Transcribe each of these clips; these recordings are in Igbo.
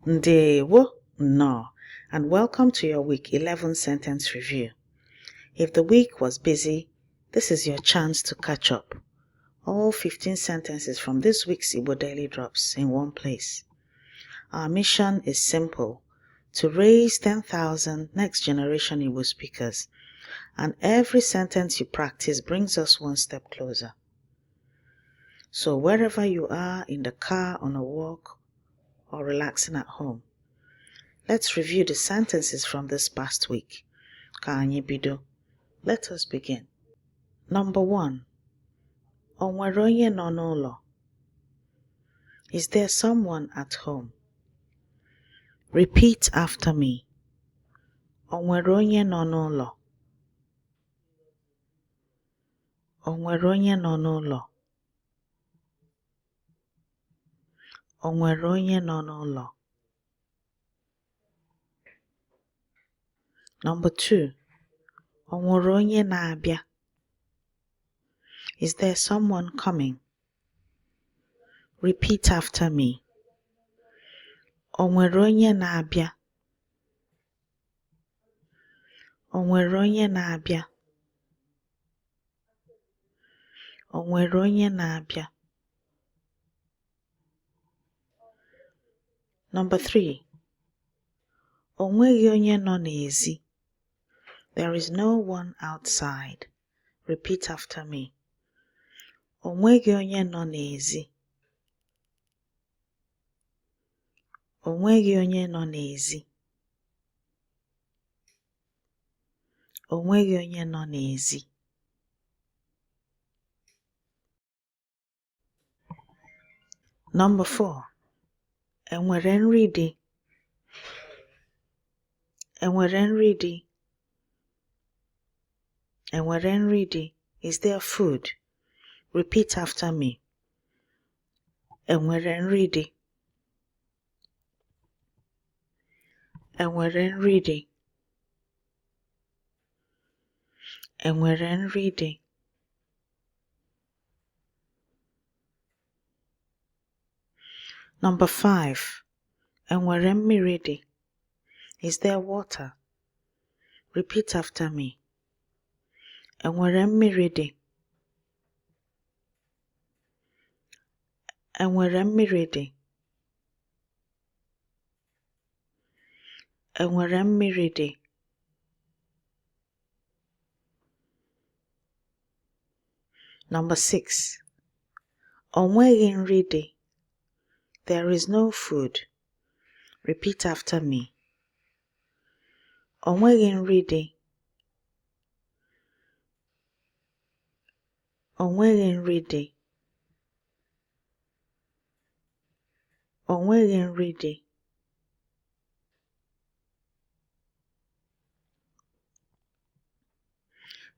Ndewo, nnọọ, and welcome to your week 11 sentence review. If the week was busy, this is your chance to catch up. All 15 sentences from this week's Igbo Daily Drops in one place. Our mission is simple: to raise 10,000 next generation Igbo speakers, and every sentence you practice brings us one step closer. So, wherever you are, in the car, on a walk, or relaxing at home, let's review the sentences from this past week. Ka anyị bido. Let us begin. Number one. O nwere onye nọ n'ụlọ? Is there someone at home? Repeat after me. O nwere onye nọ n'ụlọ? O nwere onye nọ n'ụlọ? O nwere onye nọ n'ụlọ? Number two. O nwere onye na-abịa? Is there someone coming? Repeat after me. O nwere onye na-abịa? O nwere onye na-abịa? O nwere onye na-abịa? Number three. O nweghị onye nọ n'ezi. There is no one outside. Repeat after me. O nweghị onye nọ n'ezi. O nweghị onye nọ n'ezi. O nweghị onye nọ n'ezi. Number four. Enwere nri dị? Enwere nri dị? Enwere nri dị? Is there food? Repeat after me. Enwere nri dị? Enwere nri dị? Enwere nri dị? Number five. Enwere mmiri dị? Is there water? Repeat after me. Enwere mmiri dị? Enwere mmiri dị? Enwere mmiri dị? Number six. O nweghị nri dị. There is no food. Repeat after me. O nweghị nri dị. O nweghị nri dị. O nweghị nri dị.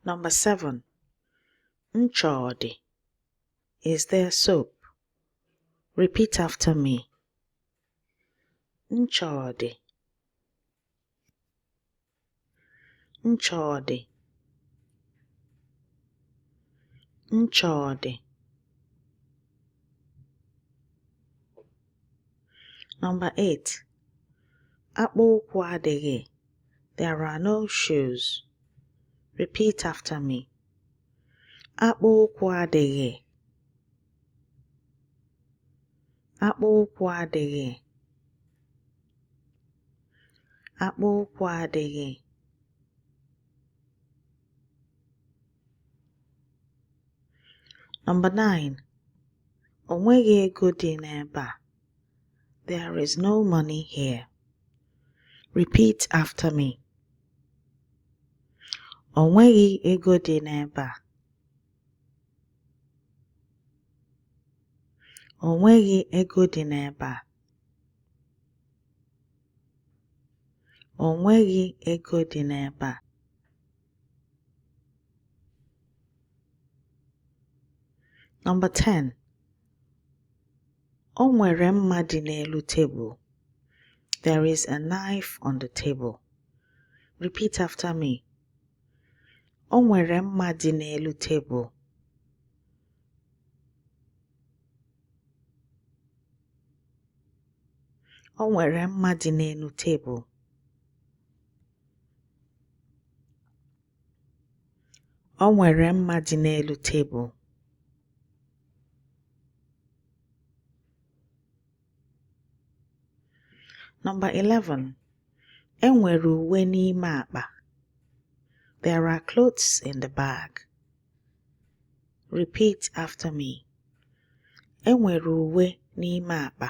Number seven. Ncha ọ dị? Is there soap? Repeat after me. Ncha ọ dị? Ncha ọ dị? Ncha ọ dị? Number eight. Akpụ ụkwụ adịghị. There are no shoes. Repeat after me. Akpụ ụkwụ adịghị. Akpụ ụkwụ adịghị. Akpụ ụkwụ adịghị. Number nine. O nweghị ego dị n'ebe a. There is no money here. Repeat after me. O nweghị ego dị n'ebe a. O nweghị ego dị n'ebe a. O nweghị ego dị n'ebe a. Number 10. O nwere mma dị n'elu tebụl. There is a knife on the table. Repeat after me. O nwere mma dị n'elu tebụl. O nwere mma dị n'elu tebụl. O nwere mma dị n'elu tebụl. Number 11. E nwere uwe n'ime akpa. There are clothes in the bag. Repeat after me. E nwere uwe n'ime akpa.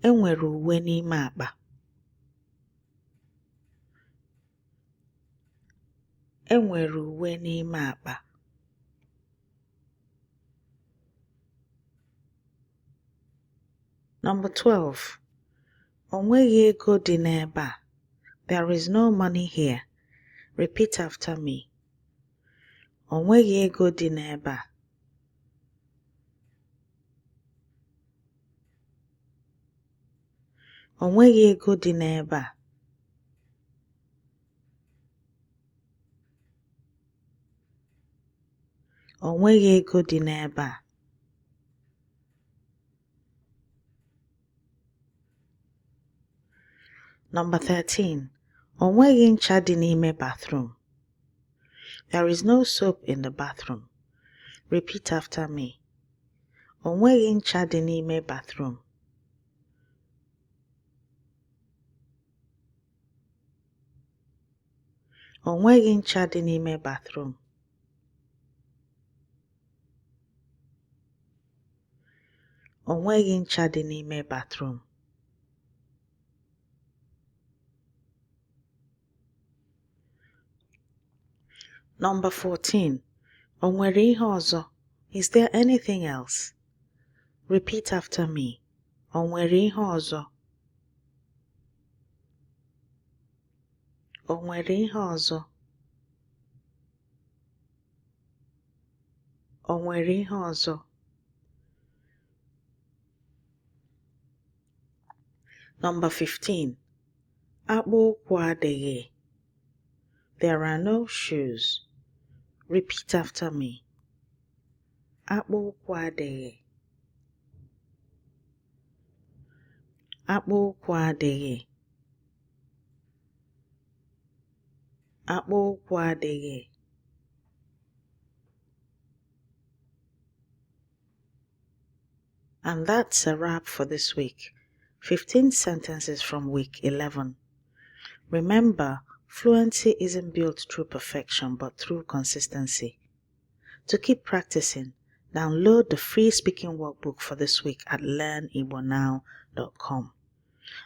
E nwere uwe n'ime akpa. E nwere uwe n'ime akpa. Number 12. O nweghị ego dị n'ebe a. There is no money here. Repeat after me. O nweghị ego dị n'ebe a. O nweghị ego dị n'ebe a. O nweghị ego dị n'ebe a. Number 13. O nweghị ncha dị n'ime bathroom. There is no soap in the bathroom. Repeat after me. O nweghị ncha dị n'ime bathroom. O nweghị ncha dị n'ime bathroom. O nweghị ncha dị n'ime bathroom. Number 14. O nwere ihe ọzọ? Is there anything else? Repeat after me. O nwere ihe ọzọ? O nwere ihe ọzọ? O nwere ihe ọzọ? Number 15. Akpụ ụkwụ adịghị. There are no shoes. Repeat after me. Akpụ ụkwụ adịghị. Akpụ ụkwụ adịghị. Akpụ ụkwụ adịghị. And that's a wrap for this week. 15 sentences from week 11. Remember, fluency isn't built through perfection but through consistency. To keep practicing, download the free speaking workbook for this week at learnigbonow.com.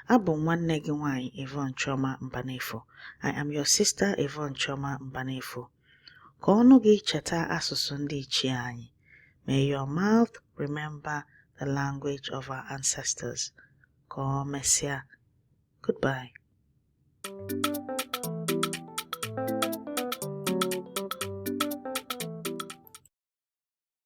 Abụ m nwanne gị nwanyị Yvonne Chioma Mbanefo. I am your sister Yvonne Chioma Mbanefo. Ka ọnụ gị cheta asụsụ ndị ichie anyị. May your mouth remember the language of our ancestors. Ka o mesịa. Goodbye.